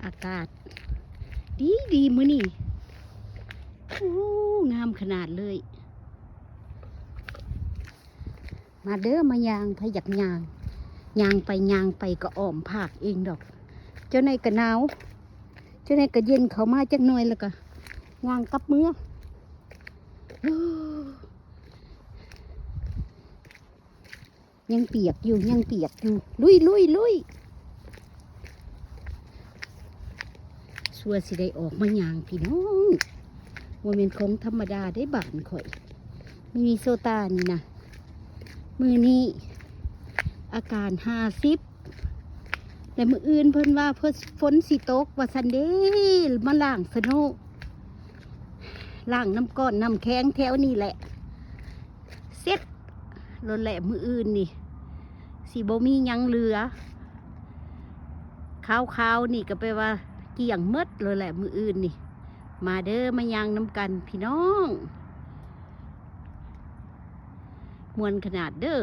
ອາກາດດີໆ ມື້ນີ້ ໂອ້ ງາມຂະໜາດເລີຍ. ມາເດີ ມາຍ່າງ ໃຜຢາກຍ່າງ ຍ່າງໄປຍ່າງໄປກໍອ້ອມພາກເອງດອກ. ເຈົ້າໃນກໍໜາວ ເຈົ້າໃນກໍເຢັນ ເຂົ້າມາຈັກໜ່ອຍແລ້ວກໍຍ່າງກັບເມືອ. ຍັງປຽກຢູ່ ຍັງປຽກຢູ່ ລຸຍໆໆ. ຊົ່ວຊິໄດ້ອອກມາຍ່າງພີ່ນ້ອງ ບໍ່ແມ່ນຂອງທຳມະດາເດ້ບ້ານຂ້ອຍ ມິນນິໂຊຕານີ້ນະ. ມື້ນີ້ອາກາດຫ້າສິບ ແລະ ມື້ອື່ນເພິ່ນວ່າຝົນ ຝົນຊິຕົກວ່າຊັ້ນເດ້. ມາລ້າງສະໂນ ລ້າງນ້ຳກ້ອນນ້ຳແຂງແຖວນີ້ແຫຼະ ເສັດໂລດແຫຼະ. ມື້ອື່ນນີ້ຊິບໍ່ມີຫຍັງເຫຼືອ ຂາວໆນີ້ກໍແປວ່າກ້ຽງໝົດໂລດແຫຼະມື້ອື່ນນີ້. ມາເດີ ມາຍ່າງນຳກັນພີ່ນ້ອງ ມ່ວນຂະໜາດເດີ.